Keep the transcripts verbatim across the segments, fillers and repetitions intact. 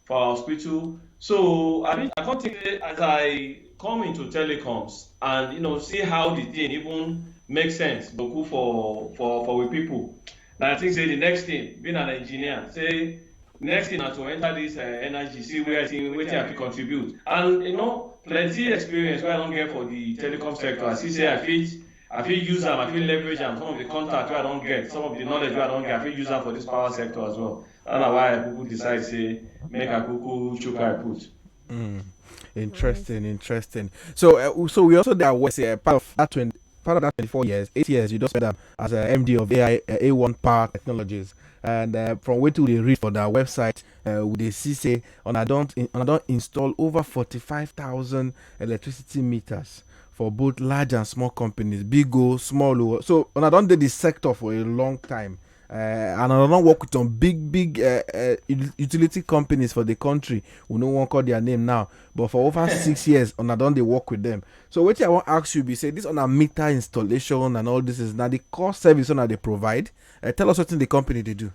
for our hospital. So I mean, I come think say as I come into telecoms and, you know, see how the thing even make sense, boku for for for we people. And I think say the next thing, being an engineer, say next thing na to enter this uh, energy, see where I think wetin I fit contribute. And, you know, plenty experience wey I don get for the telecom sector. I see say I fit I fit use am, I fit leverage am, some of the contact wey I don get, some of the knowledge wey I don get, I fit use am for this power sector as well. That's why I people decide say make I people chook eye put. Mm. Interesting, interesting. So, uh, so we also there was uh, part of that twenty, part of that twenty-four years, eight years you just spent them as a M D of A I, uh, A one Power Technologies. And uh, from where to they read for their website, uh, they see say on I don't in, on I don't install over forty-five thousand electricity meters for both large and small companies, big o, small o. So on I don't did the sector for a long time. Uh, and I don't work with some big, big uh, uh, utility companies for the country. We no one call their name now, but for over six years, on I don't they work with them. So what I want to ask you be say this on a meter installation and all this is now the core service on they provide. Uh, tell us what in the company they do.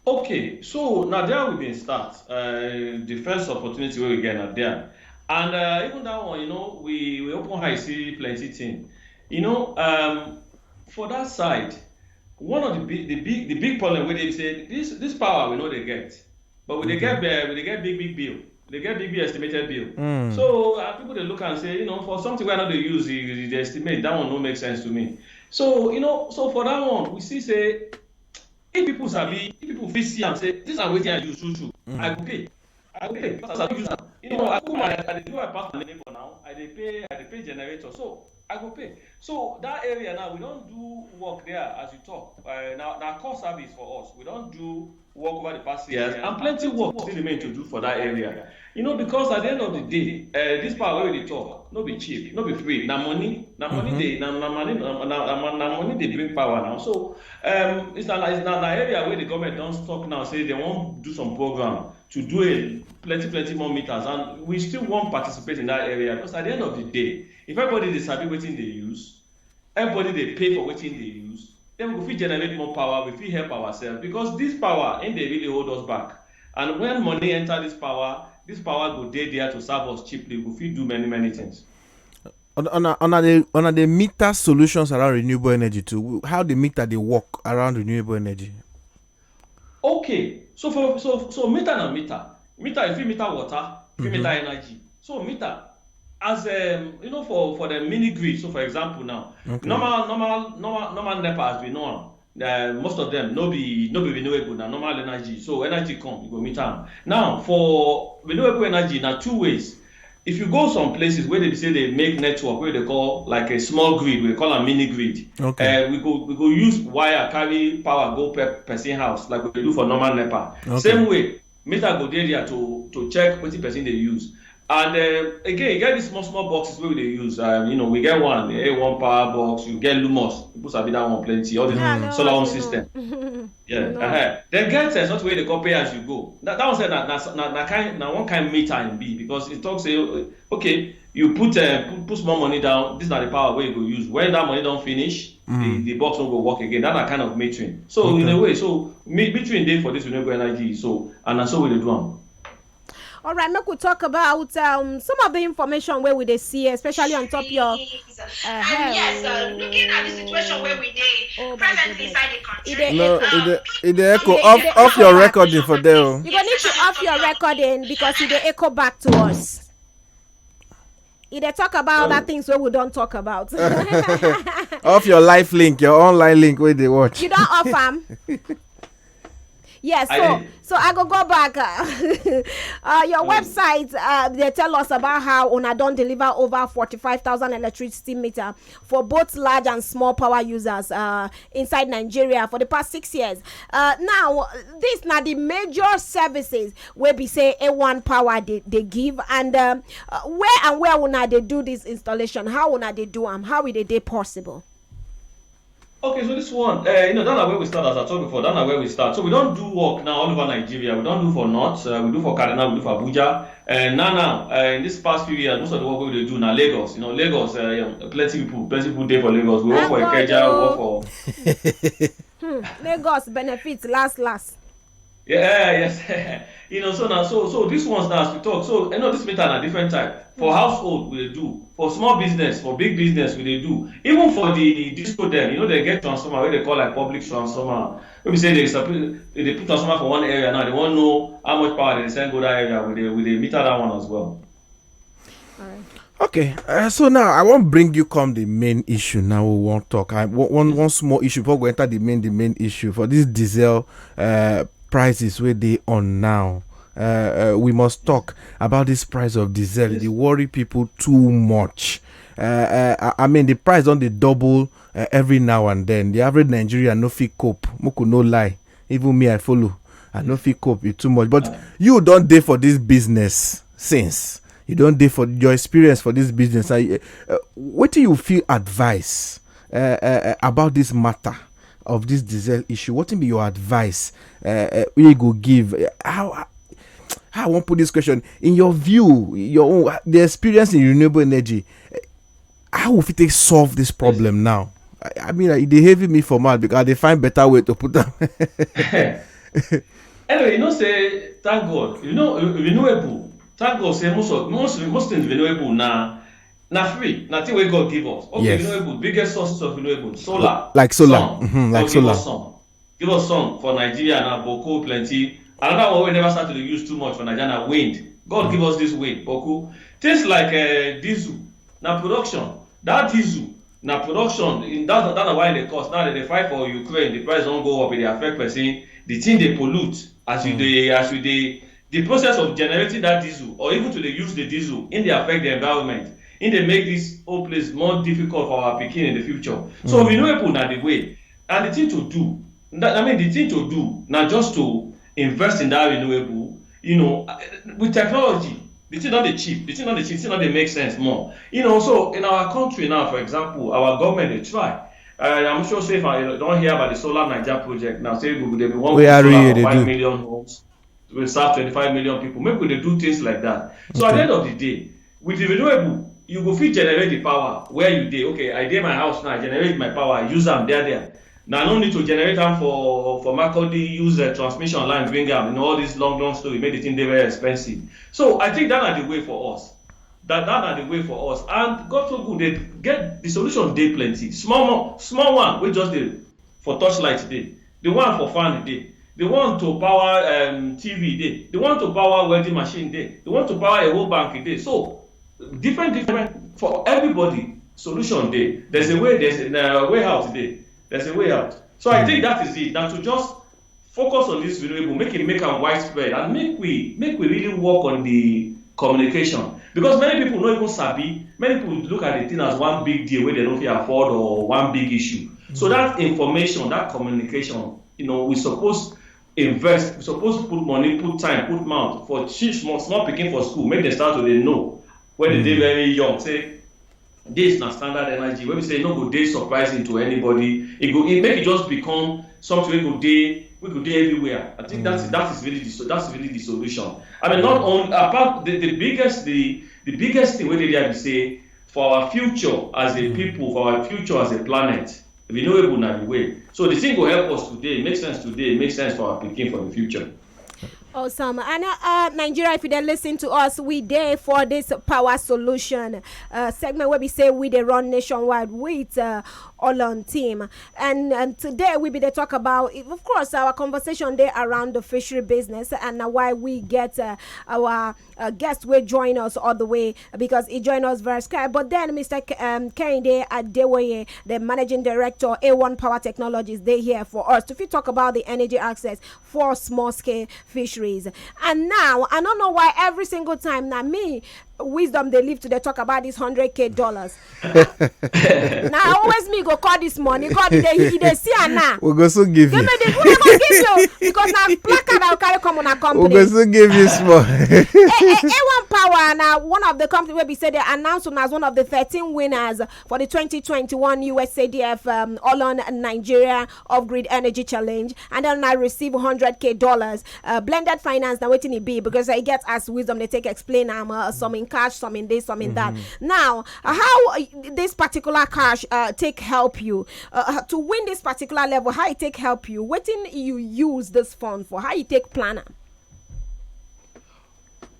Okay, so now there we been start uh, the first opportunity we get now there, and uh, even that one, you know, we we open high see plenty thing, you know, um, for that side. One of the big the big the big problem wey dey be say this this power we no dey get, but we dey get uh, we dey get big big bill, we dey get big big estimated bill. So uh, people dey look and say, you know, for something wey I no dey use the, the estimate, that one no make sense to me. So, you know, so for that one we see say if people sabi, if people fit see am say this na wetin I use true true, I go pay. I go pay because I sabi use am. You know, I go my I dey do my pass my neighbor now. I dey pay I dey pay generator, so I go pay. So that area now, we don do work there as you talk. Uh, na na core service for us. We don do work over the past years, and plenty work still remain to do for that area. You know, because at the end of the day, uh, this power wey we dey talk no be cheap, no be free. Na money, na money dey na na money na na na na money dey bring power now. So um, it's na it's na na area wey the government don talk now say they wan do some program to do a plenty plenty more meters, and we still wan participate in that area because at the end of the day, if everybody dey sabi wetin dey use, everybody dey pay for wetin dey use, then we go fit generate more power, we fit help ourselves because this power im dey really hold us back. And when money enter this power, this power go dey there to serve us cheaply. We fit do many many things. On on a, on a, the on a the meter solutions around renewable energy too. How the meter they work around renewable energy? Okay, so for so so meter na meter. Meter, if you meter water, if you meter energy. So meter, as um, you know, for for the mini grid. So for example now, okay. normal normal normal normal NEPA as we know am. Uh, most of them no be no be renewable na normal energy. So energy come, you go meter am. Now for renewable energy, na two ways. If you go some places where they say they make network, where they call like a small grid, we call a mini grid. Okay. Uh, we go we go use wire carry power go per person house like we do for normal NEPA. Okay. Same way, meter go dey there to to check wetin person dey use. And uh, again, you get these small small boxes where we dey use. Um, you know, we get one A one power box. You get Lumos. People sabi that one plenty. All the yeah, solar home system. Yeah. No. Uh-huh. Then get uh, something where they call pay as you go. That, that one said that na, na, na kind na one kind meter in be because it talks say okay, you put uh, put, put small money down. This na the power where you go use. When that money don't finish, mm. the, the box will go work again. That na kind of metering. So okay. in a way, so me, metering dey for this renewable energy. So and na so we dey do am. All right, make we talk about um, some of the information where we dey see, especially on top your. Uh, and yes, uh, looking at the situation where we dey oh presently inside the country. It dey, no, um, it dey, it dey echo off, off your recording for there. You go need to off your recording because it dey echo back to us. E dey talk about other things wey we don talk about. Off your life link, your online link wey dey watch. You don off am. Yes, so I so I go go back. Uh, uh, your mm. website, uh, they tell us about how una don deliver over forty-five thousand electricity meter for both large and small power users uh, inside Nigeria for the past six years. Uh, now, these na the major services wey be say A one Power they, they give, and um, uh, where and where una they do this installation? How una they do am? How will they dey possible? Okay, so this one, uh, you know, that's where we start, as I told before, that's where we start. So we don't do work now all over Nigeria. We don't do for North, uh, we do for Kaduna, we do for Abuja. And now, now, uh, in this past few years, most of the work we dey do now Lagos. You know, Lagos, uh, yeah, plenty people, plenty people dey for Lagos. We work for Ikeja, we work for. hmm, Lagos benefits last, last. Yeah, yes. You know, so now, so so these ones now, as we talk, so you know, this meter na different type. For household, we dey do. For small business, for big business, we dey do. Even for the disco dem, you know, they get transformer wey they call like public transformer. Wey be say they suppose they dey put transformer for one area now, they wan know how much power they send go that area. We dey we dey meter that one as well. Okay, uh, so now I wan bring you come the main issue. Now we wan talk. I one one small issue before we enter the main the main issue for this diesel uh, prices wey dey on now. Uh, uh, we must talk about this price of diesel. Yes. They worry people too much. Uh, uh, I, I mean, the price don dey double uh, every now and then. The average Nigerian no fit cope. Muku no lie. Even me, I follow. I no fit cope. It too much. But you don dey for this business since. You don dey for your experience for this business. I, uh, what do you feel advice uh, uh, uh, about this matter of this diesel issue? What be your advice? Uh, uh, you go give uh, how? How I wan put this question in your view, your own the experience in renewable energy. Uh, how we fit take solve this problem now? I, I mean, e dey heavy me for mouth because I dey find better way to put am. Anyway, you know say thank God, you know, renewable. Thank God say most of most most things renewable na na free, na thing wey God give us. Okay, Yes. Renewable, biggest sources of renewable, solar, Like solar. sun. Mhm, like God give us solar. Sun. Give us sun for Nigeria na boko plenty. Another one wey never start to dey use too much for Nigeria na wind. God give us this wind, boko. Things like uh, diesel, na production. That diesel, na production. In that, that na why e dey cost. Now they dey fight for Ukraine. The price don go up. E dey affect person. The thing dey pollute as you dey as you dey the process of generating that diesel or even to dey use the diesel, e dey affect the environment. E dey make this whole place more difficult for our pikin in the future. So renewable na the way. And the thing to do, that, I mean, the thing to do na just to invest in that renewable, you know, uh, with technology. The thing don dey cheap, the thing don dey cheap, the thing don dey make sense more. You know, so in our country now, for example, our government dey try. Uh, I'm sure say if I don hear about the Solar Naija project now, say we dey wan Wey put are solar you for dey five do? million homes, we serve twenty-five million people. Make we dey do things like that. So at the end of the day, with the renewable, you go fit generate the power where you dey. Okay, I dey my house now, I generate my power, I use am there there. Now I no need to generate am for for Makurdi, use a transmission line, bring am. You know, all this long long story, make the thing dey very expensive. So I think that na the way for us. That that na the way for us. And God so good, they get the solution dey plenty. Small mo- small one wey just dey for torchlight dey, the one for fan dey, the one to power um, T V dey, the one to power welding machine dey, the one to power a whole bank dey. So different different for everybody solution dey. There's a way, there's a uh, way out dey. There's a way out. So I think that is it. That to just focus on this renewable, make it make am widespread, and make we make we really work on the communication, because many people no even sabi. Many people look at the thing as one big deal wey dem no fit afford or one big issue. So that information, that communication, you know, we suppose invest, we suppose put money, put time, put mouth for teach small small pikin for school, make dem start to dey know when dem dey very young say this na standard energy wey be say e no go dey surprising to anybody. E go e make e just become something wey go dey wey go dey everywhere. I think that is that is really the so that's really the solution. I mean, not only apart the, the biggest the the biggest thing wey dey there be say for our future as a people, for our future as a planet, renewable na the way. So the thing go help us today, make sense today, make sense for our pikin for the future. Awesome. And uh, uh, Nigeria, if you dey listen to us, we dey for this power solution uh, segment where we say we dey run nationwide with uh, Olon team. And, and today we be dey talk about, of course, our conversation dey around the fishery business and na why we get uh, our uh, guest wey join us all the way because he join us via Skype. But then Mister K- um, Kehinde Adewoye, the managing director, A one Power Technologies, dey here for us to fit talk about the energy access for small scale fisheries. And now I don't know why every single time na me wisdom dey live to dey talk about this hundred k dollars. Na always me go call this money. God dey he dey see am now. We go soon give Give you. me the who go give you because na placard I carry come on a We company. go soon give you small. A one Power na one of the company wey be say they announce am as one of the thirteen winners for the twenty twenty-one U S A D F um, Olon Nigeria Off Grid Energy Challenge, and then I receive hundred k dollars, uh, blended That finance na wetin e be, because I get as wisdom they take explain am, uh, some in cash, some in this, some in that. Now, uh, how uh, this particular cash uh, take help you uh, uh, to win this particular level? How it take help you? Wetin you use this fund for? How you take plan am?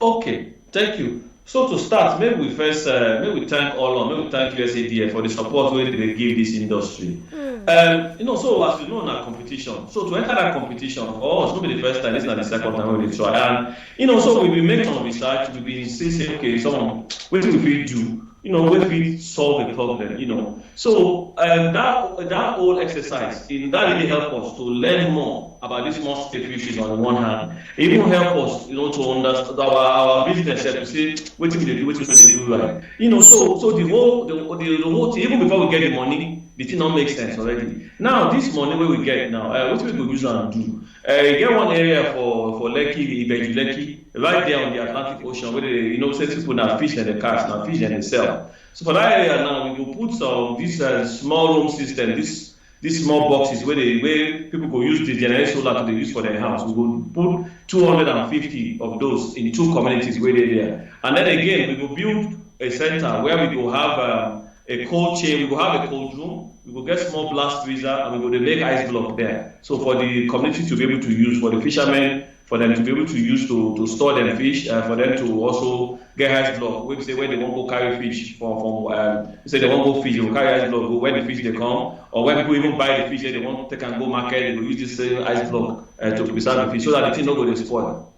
Okay, thank you. So to start, maybe we first, uh, maybe we thank all on, maybe we thank U S A D F for the support wey they give this industry. Um, you know, so as you know, na competition. So to enter that competition for us, no be the first time. This na the second time we dey try. And you know, so we been make some research. We been see say, okay, some wetin we fit do, you know, wey fit solve the problem, you know. So um, that that whole exercise, in that really help us to learn more about these more state issues on the one hand. It even help us, you know, to understand our, our business sef, to see wetin we dey do, wetin we dey do right. You know, so so the whole the, the, the whole thing, even before we get the money, the thing don't make sense already. Now this money wey we get now, uh, wetin we go use am do? Uh, e get one area for for Lekki, Ibeju Lekki, right there on the Atlantic Ocean, where they, you know, say people na fish and the cars, na fish and they sell. So for that area now, we go put some this uh, small room system, this these small boxes where they where people go use the generate solar to dey use for their house. We go put two hundred and fifty of those in two communities where they there. And then again, we go build a center where we go have um, a cold chain, we go have a cold room, we go get small blast freezer, and we go dey make ice block there. So for the community to be able to use, for the fishermen, for them to be able to use to, to store them fish, uh, for them to also get ice block. We say when they won't go carry fish from, from um, say they won't go fish, they will carry ice block, go when the fish they come, or when people even buy the fish, they won't take and go market, they will use this same ice block uh, to preserve the fish so that the thing no go dey spoil.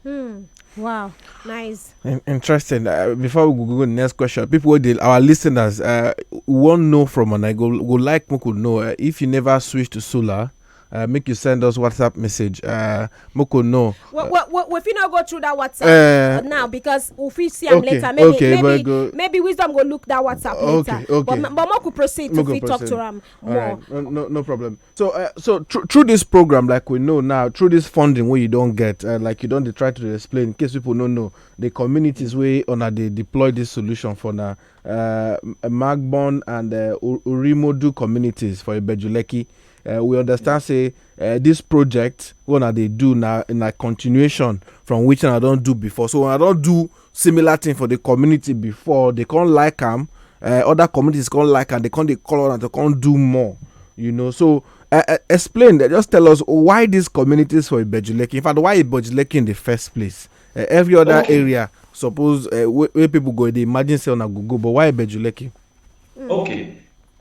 Hmm. Wow. Nice. In- interesting. Uh, before we go to the next question, people, wey dey, our listeners, uh, won't know from, and I go go like make we know uh, if you never switch to solar. Uh, make you send us WhatsApp message. Uh, make we know. We, we, we, we fit not go through that WhatsApp Uh, now because we fit see am okay, later. Maybe okay, but maybe go- maybe wisdom go look that WhatsApp Okay, later. okay. But, ma- but make we proceed to Make we fit talk proceed. to am All more. right, no, no, no problem. So, uh, so through, through this program, like we know now, through this funding where you don't get, uh, like you don't dey try to explain, in case people don't know, the communities where una dey deploy this solution for now, uh, M- Magbon and uh, U- Urimodu communities for Ibeju Lekki. Uh, we understand say uh, this project wey una dey do na na continuation from wetin I don't do before. So I don't do similar thing for the community before. They can't like am. Uh, other communities can't like am. They can't, they call on to can't do more. You know. So uh, uh, explain. Uh, just tell us why these communities for Ibeju Lekki. In fact, why Ibeju Lekki in the first place? Uh, every other Okay. area, suppose uh, where, where people go, they imagine say una go go, but why Ibeju Lekki? Okay,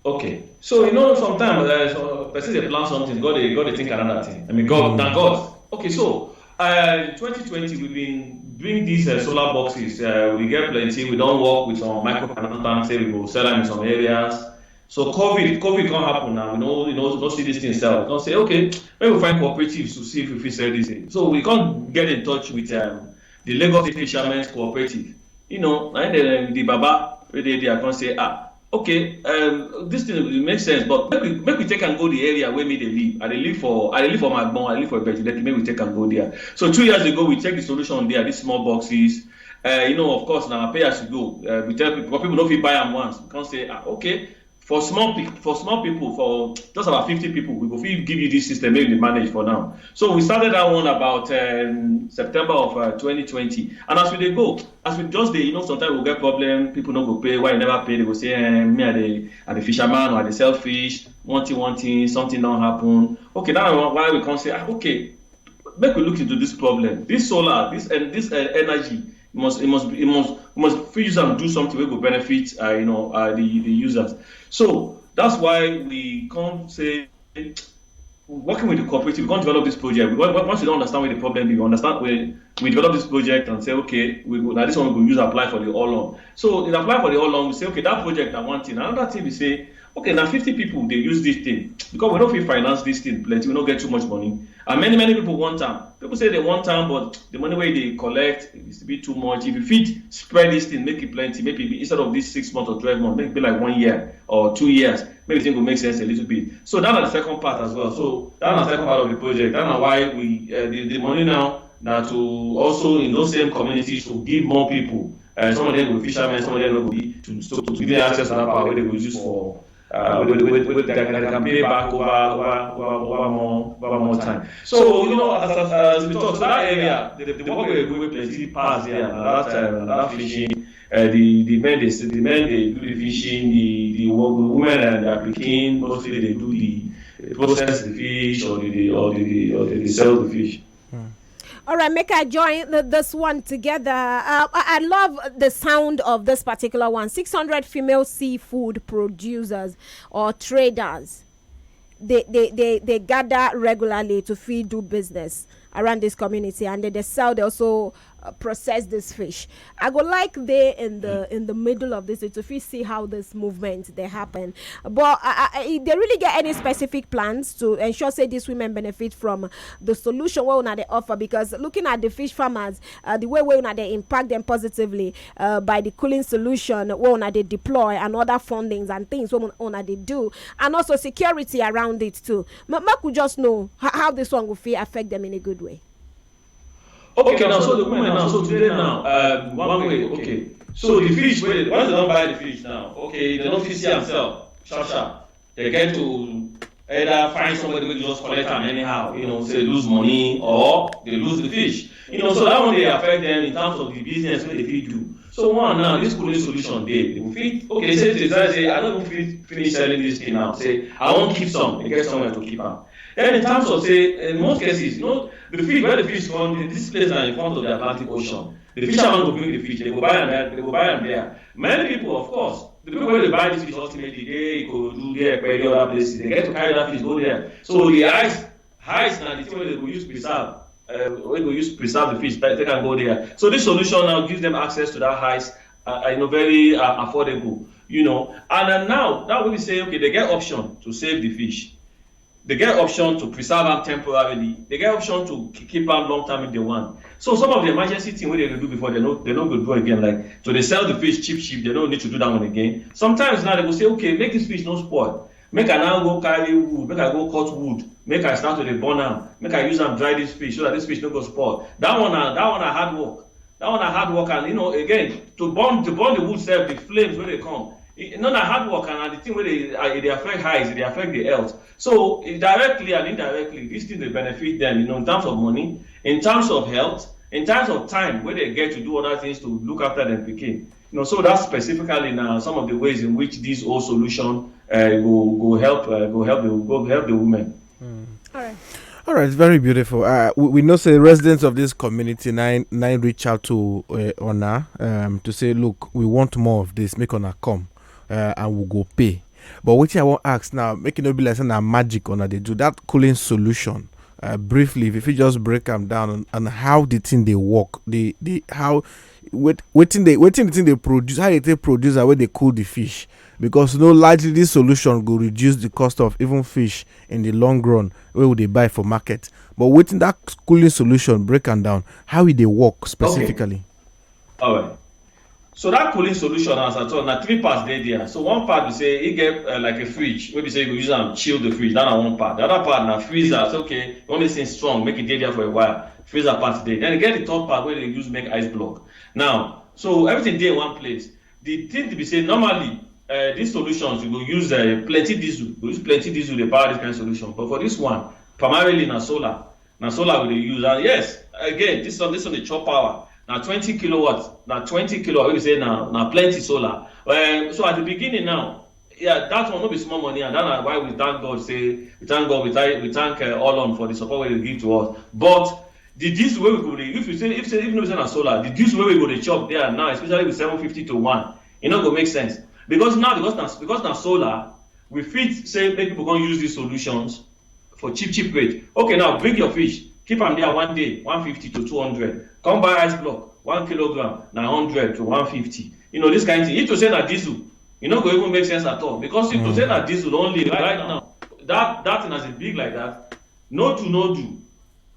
okay. So you know, sometimes uh, so person dey plan something, God dey God dey think another thing. I mean, God, thank God. Okay, so uh, twenty twenty we been bring these uh, solar boxes. Uh, we get plenty. We don't work with some microfinance banks. Say we go sell them in some areas. So COVID, COVID can't happen now. We know, you know, don't see this thing sell. We can't say, okay, maybe we find cooperatives to see if we fit sell this thing. So we can't get in touch with um, the Lagos State Fishermen's Cooperative. You know, and then the Baba, where they, they are going to say, ah, okay, um, this thing will make sense, but make we, make we take and go the area where me they live. I dey live for, I dey live for Magbon, I live for Ibeju Lekki, make we take and go there. So two years ago, we check the solution there, these small boxes. Uh, you know, of course, now pay as you go. Uh, we tell people, people don't fit buy them once. We can't say, ah, okay, for small pe- for small people, for just about fifty people, we go fit give you this system, make you manage for now. So we started that one about um, September of uh, twenty twenty. And as we dey go, as we just dey, you know, sometimes we get problem, people no go pay, why you never pay, they go say, eh, me, I dey, I dey fisherman, or I dey sell fish, one thing, one thing, something don't happen. Okay, that one why we can't say, ah, okay, make we look into this problem. This solar, this and this uh, energy, it must, it must, be- it must, we must fit use and do something wey go benefit, uh, you know, uh, the the users. So that's why we can't say working with the cooperative, we can't develop this project. We, once you don't understand where the problem is, you understand where we develop this project and say, okay, we go now. This one we go use apply for the all on. So it apply for the all on. We say, okay, that project na one thing. Another thing we say, okay, now fifty people they use this thing because we don't fit finance this thing plenty. We don't get too much money, and many many people want them. People say they want them, but the money where they collect is a bit too much. If you fit spread this thing, make it plenty. Maybe instead of this six months or twelve months, make it be like one year or two years. Maybe thing will make sense a little bit. So that's the second part as well. So that's the second part of the project. That's why we uh, the, the money now now to also in those same communities to give more people. Uh, some of them will fishermen, some of them will be to so to give them access to that power where they will use for Uh, with, with, with that, that can pay back over over over, over more over more time. So you know, as, as, as we talk, so that area, the, the work wey we plenty pass there, and that time, and that fishing, uh, the the men they the men they do the fishing, the the, wo- the women and their pikin mostly they do the, they process the fish or the, the or the, the or the, they sell the fish. All right, make I join the, this one together. Uh, I, I love the sound of this particular one. Six hundred female seafood producers or traders. They, they, they, they gather regularly to feed do business around this community, and then they sell. They also uh, process this fish. I go like they in the in the middle of this to fit see how this movement they happen. But I, I, I- they really get any specific plans to ensure say these women benefit from the solution we una they offer, because looking at the fish farmers, uh, the way we una they impact them positively uh, by the cooling solution we una they deploy and other fundings and things we una they do, and also security around it too. Ma- Make we just know how, how this one will feel affect them in a good way. Okay, now so the women now, so today now, um, one way, okay. So the fish, when, once they don't buy the fish now, okay, they don't fit see themselves, sharp sharp. They get to either find somebody who just collect them anyhow, you know, say lose money or they lose the fish. You know, so that one they affect them in terms of the business wey they fit do. So one now, this cooling solution dey. They go fit, okay, say they decide say I don't even fit finish selling this thing now. Say I won't keep some, they get somewhere to keep them. Then in terms of say, in most cases, you know, the fish where the fish come, this place now in front of the Atlantic Ocean. The fisherman go bring the fish, they go buy them there, they go buy them there. Many people, of course, the people where they buy this fish ultimately, they go do there, by the other places, they get to carry that fish go there. So the ice, ice now the thing wey they go use preserve, uh, wey go use preserve the fish, they can go there. So this solution now gives them access to that ice, uh, you know, very uh, affordable, you know. And uh, now that we say, okay, they get option to save the fish. They get option to preserve them temporarily. They get option to k- keep them long term if they want. So some of the emergency thing wey they dey do before, they no they no go do again. Like to they sell the fish cheap cheap, they don't need to do that one again. Sometimes now they go say, okay, make this fish no spoil. Make I now go carry wood, make I go cut wood, make I start to dey burn am, make I use am dry this fish so that this fish no go spoil. That one na that one na hard work. That one na hard work, and you know, again, to burn to burn the wood sef, the flames wey dey come, e no na hard work, and na the thing wey dey uh, e dey affect health, e dey affect the health. So e directly and indirectly, this thing dey benefit them, you know, in terms of money, in terms of health, in terms of time wey they get to do other things to look after them pikin. You know, so that's specifically now some of the ways in which this whole solution uh, go go help uh, go help the go help the women. All right. All right, very beautiful. Uh, we, we know say residents of this community nine nine reach out to uh, Ona um, to say, look, we want more of this. Make Ona come, uh, and we go pay. But what I want ask now, make it not be like say na magic Ona they do that cooling solution. Uh, briefly, if you just break them down and, and how the thing they work, the the how what waiting they waiting the thing they produce, how they take produce and where they cool the fish, because no likely this solution go reduce the cost of even fish in the long run where would they buy for market. But waiting that cooling solution break am down, how e dey work specifically? All right. So that cooling solution, as I told, na three parts dey there. So one part we say e get uh, like a fridge, wey be say you go use am chill the fridge. That na one part. The other part na freezer. Say okay, only thing strong, make it dey there for a while. Freezer part dey. Then you get the third part where they use make ice block. Now, so everything dey one place. The thing to be say normally, uh, these solutions you go use uh, plenty diesel. You go use plenty diesel to power this kind of solution. But for this one, primarily na solar. Na solar we dey use. And yes, again, this one, this one dey chop power. Na twenty kilowatt, na twenty kilowatt. We say na na plenty solar. Uh, so at the beginning now, yeah, that one no be small money, and that's why we thank God. Say we thank God, we thank we thank uh, Olon for the support wey they give to us. But the diesel wey we go dey, if you say if say if no be say na solar, the diesel wey we go dey chop there now, especially with seven fifty to one, e no go make sense, because now because na because na solar, we fit say make people come use these solutions for cheap cheap rate. Okay, now bring your fish, keep am there one day, one fifty to two hundred. Come buy ice block, one kilogram na hundred to one fifty. You know this kind of thing. If to say na diesel, e no go even make sense at all, because if to say na diesel only right now, that that thing as e big like that, no do no do,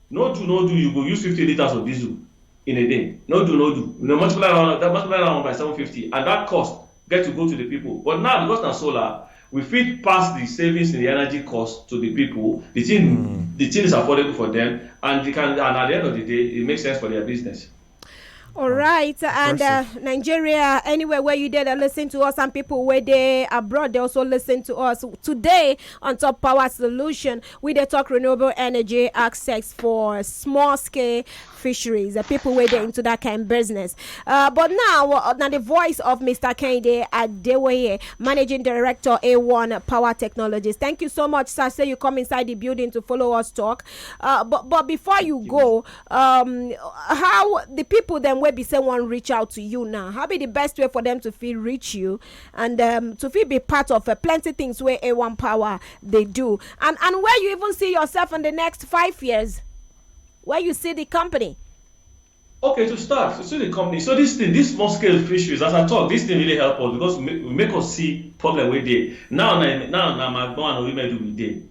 no do no do, you go use fifty litres of diesel in a day. No do no do. You know, multiply that, multiply that one by seven fifty, and that cost get to go to the people. But now because na solar, we fit pass the savings in the energy cost to the people. The thing, mm. the thing is affordable for them, and they can. And at the end of the day, it makes sense for their business. All right, and uh, Nigeria, anywhere where you did uh, listen to us, and people where they abroad, they also listen to us today on Top Power Solution. We they talk renewable energy access for small scale fisheries, the people where they into that kind of business. Uh, but now, uh, now the voice of Mister Kende Adeweye, managing director A one Power Technologies. Thank you so much, sir. Say you come inside the building to follow us talk. Uh, but but before you go, um, how the people then will be say one reach out to you now? How be the best way for them to feel reach you and um, to feel be part of uh, plenty things where A one Power they do, and and where you even see yourself in the next five years, where you see the company? Okay, to start, to see the company. So this thing, this small scale fisheries, as I talk, this thing really help us because we make, we make us see problem with day. Now, now, now, now, my born and we do with day.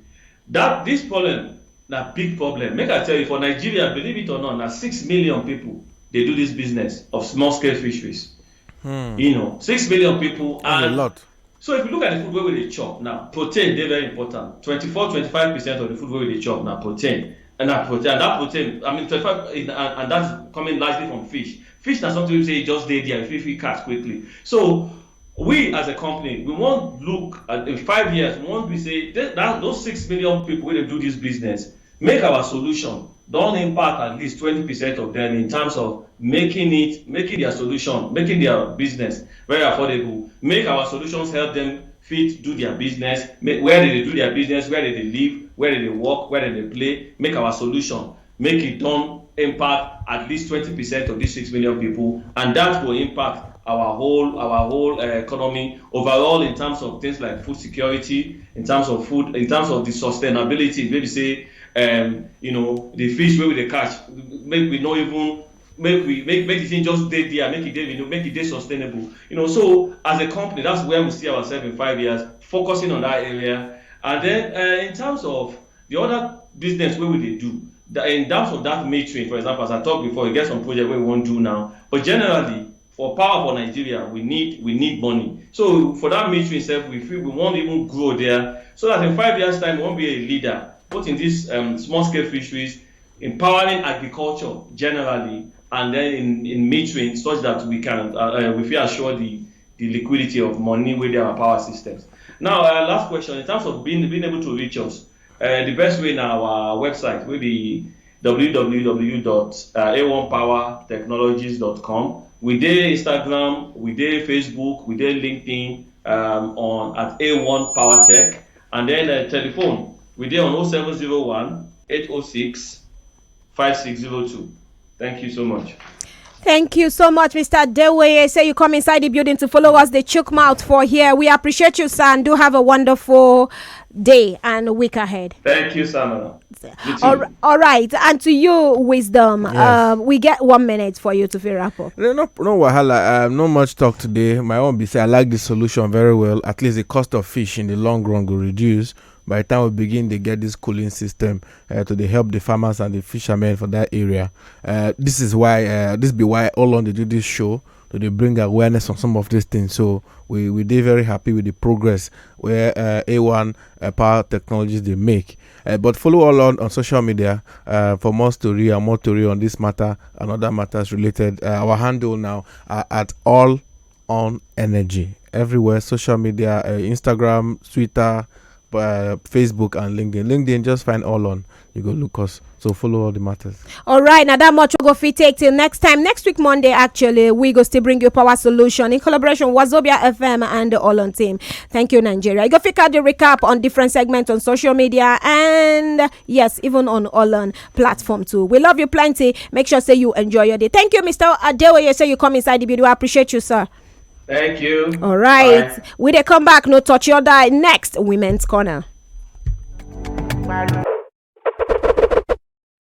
That this problem, na big problem. Make I tell you, for Nigeria, believe it or not, na six million people they do this business of small scale fisheries. Hmm. You know, six million people and a lot. So if you look at the food where we dey chop now, protein dey very important. Twenty-four, twenty-five percent of the food where we dey chop na protein. And that protein, and that protein, I mean, twenty-five, and, and that's coming largely from fish. Fish na something we say just dey there, if you catch quickly. So we as a company, we want look at in five years, we want to say that, that those six million people wey dey do this business, make our solution don impact at least twenty percent of them in terms of making it, making their solution, making their business very affordable. Make our solutions help them fit do their business, make, where they do their business, where they live, where they work, where they play. Make our solution make it done impact at least twenty percent of these six million people, and that will impact our whole our whole uh, economy overall in terms of things like food security, in terms of food, in terms of the sustainability. Maybe say, um, you know, the fish where we dey catch, make we not even make we make make the thing just dey there, make it dey, you know, make it dey sustainable. You know, so as a company, that's where we see ourselves in five years, focusing on that area. And then uh, in terms of the other business where we dey do, the, in terms of that metering, for example, as I talked before, we get some project where we won't do now. But generally, for power for Nigeria, we need we need money. So for that metering itself, we feel we want to even grow there, so that in five years' time, we won't be a leader, both in these um, small scale fisheries, empowering agriculture generally, and then in, in metering, such that we can uh, uh, we feel assure the the liquidity of money with our power systems. Now, uh, last question, in terms of being being able to reach us, uh, the best way now our website will be w w w dot a one power technologies dot com. We dey Instagram, we dey Facebook, we dey LinkedIn, um, on at A one Power Tech, and then uh, telephone, we dey on oh seven zero one, eight oh six, five six zero two. Thank you so much. Thank you so much, Mister Dewey. Say you come inside the building to follow us, the Chook Mouth for here. We appreciate you, sir, and do have a wonderful day and week ahead. Thank you, Samara. All, all right, and to you, Wisdom. Yes. Uh, we get one minute for you to fill wrap up. No, no, no wahala. Um, no much talk today. My own be say I like this solution very well. At least the cost of fish in the long run will reduce by the time we begin to get this cooling system uh, to the help the farmers and the fishermen for that area. Uh, this is why uh, this be why all on they do this show to they bring awareness on some of these things. So we we did very happy with the progress where uh, A one uh, power technologies they make. Uh, but follow all on, on social media uh, for more story and more story on this matter and other matters related. Uh, our handle now uh, at all on energy everywhere, social media, uh, Instagram, Twitter, uh, Facebook and LinkedIn. LinkedIn, just find all on. You go look us. So follow all the matters. All right, now that much we go fit take till next time. Next week, Monday, actually, we go still bring you Power Solution in collaboration with Zobia F M and the All On team. Thank you, Nigeria. You go pick out the recap on different segments on social media and, yes, even on All On platform too. We love you plenty. Make sure say you enjoy your day. Thank you, Mister Adewoye. Say you come inside the video. I appreciate you, sir. Thank you. All right. Bye. We they come back. No touch your die. Next, Women's Corner.